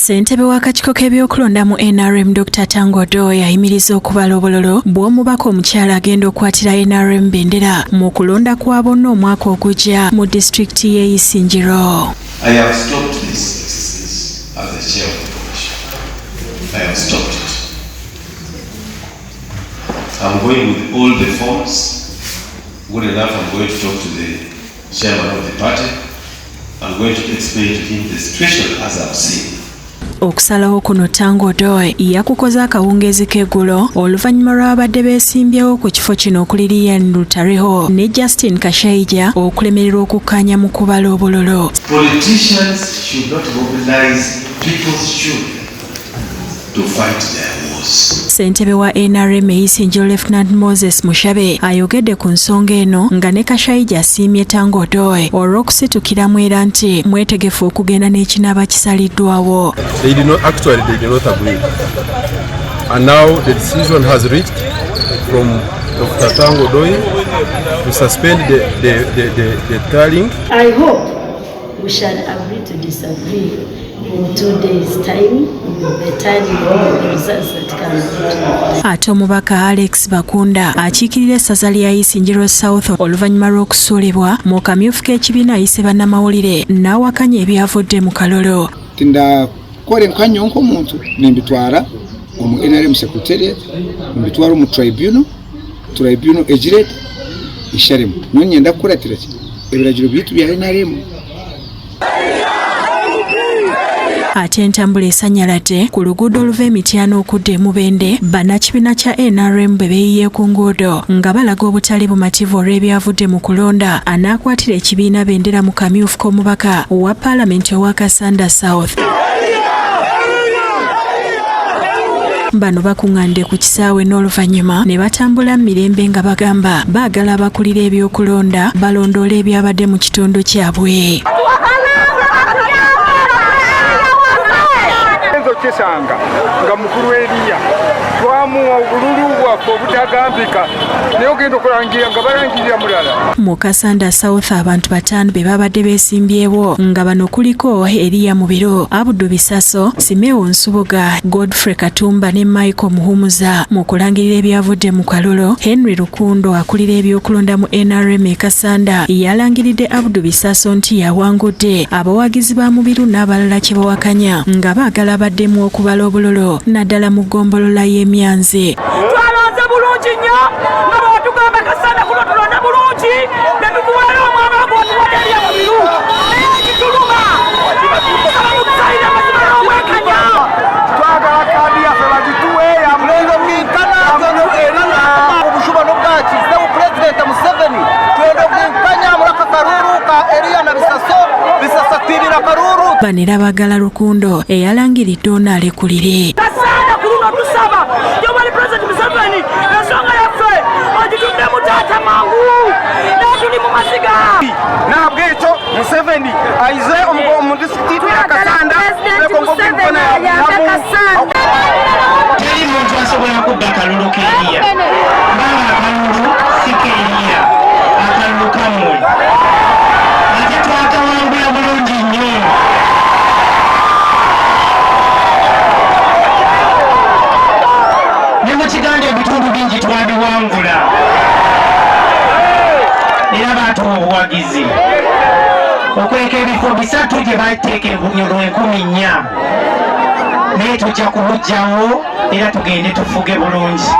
Ssentebe w'akakiiko k'ebyokulonda mu NRM Dr. Tanga Odoi ayimiriza okubala obululu bw'omubaka omukyala agenda okukwatira NRM bendera mu kulonda kwa bonna omwaka ogujja mu disitulikiti y'e Isingiro. I have stopped this exercise as the chair of the commission. I have stopped it. I'm going with all the forms. Good enough, I'm going to talk to the chairman of the party. I'm going to explain to him the situation as I've seen. Okusalawo kuno Tanga Odoi yakukoze akawungeezi k'eggulo oluvannyuma lw'ababadde beesimbyewo ku kifo kino okuli Lilian Lutariho ne Justin Kashaija okulemererwa okukkaanya mu kubala obululu. Politicians should not mobilize people's children to fight their wars. Ssentebe wa NRM e Isingiro Lieutenant Moses Mushabe ayogedde ku nsonga eno nga ne Kashaija asiimye Tanga Odoi olw'okusitukiramu era nti mwetegefu okugenda n'ekinaaba kisaliddwawo. They did not actually, they did not agree. And now the decision has reached from Dr. Tanga Odoi to suspend the tallying. I hope we shall agree to disagree in 2 days' time. We will be tallying all the results that come out. Ate omubaka Alex Bakunda akiikirira essaza lya Isingiro South oluvannyuma lw'okusuulibwa mu kamyufu k'ekibiina ayise bannamawulire n'awakanya ebyavudde mu kalulu. Tindakora nkanyo nk'omuntu, nimbitwara omu NRM secretariat, nimbitwara omu tribunal, tribunal egireta isharemu. Niyo nyenda kukuratira ki ebiragiro byaitu bya NRM. Ate entambula esannyaladde ku luguudo oluva e Mityana okudda e Mubende, bannakibiina kya NRM bwe beeyiye ku nguudo nga balaga obutali bumativu olw'ebyavudde mu kulonda anaakwatira ekibiina bendera mu kamyufu k'omubaka owa paalamenti owa Kassanda South. Bano bakuŋŋaanidde ku kisaawe n'oluvannyuma ne batambula mu mirembe nga bagamba baagala abakulira ebyokulonda balondoole ebyabadde mu kitundu kyabwe. Okisanga nga mukulu Eriya twamuwa obululu bwaffe obutagambika, naye ogenda okulangirira nga balangirira mulala. Mu Kassanda South abantu bataano be babadde beesimbyewo nga bano kuliko Eriya Mubiru, Abdu Bisaso, Simeo Nsubuga, Godfrey Katumba ne Michael Muhumuza. Mu kulangirira ebyavudde mu kalulu, Henry Rukundo akulira ebyokulonda mu NRM e Kassanda yalangiridde Abdu Bisaso nti yawangudde abawagizi ba Mubiru n'abalala kye bawakanya nga baagala baddemu okubala obululu naddala mu ggombolola y'Emyanzi. Twalonze bulungi nnyo nga bwetugamba Kassanda kuno tulonda bulungi ne tukuweera omwana gw'otuwadde Eriya Mubiru, naye ekituluma tusaba mutusalire amazima n'obwenkanya. Twagala kaadi yaffe bagituwe. Obushuba n'obwakizeho Pulezidenti Museveni, twenda obwenkanya muri aka karuru ka Eriya na Bisaso. Bisasa twibira karuru. Bano era baagala Rukundo eyalangiridde ono alekulire. Kassanda ku luno tusaba gy'obali Pulezidenti Museveni ensonga yaffe ogituddemu taata mangu naye tuli mu maziga. Nahabwekyo Museveni aize omu disitulikiti ya Kassanda. Teri muntu asobola kubba kalulu k'Eriya, kubanga akalulu si k'Eriya, akalulu kammwe, ate twakawangula bulungi nnyo. Ne mu Kiganda ebitundu bingi twabiwangula era baatuwa obuwagizi okuleka ebifo bisatu gye bateeka enkunyolo 4,000, naye tujja kubuggyawo era tugende tufuge bulungi.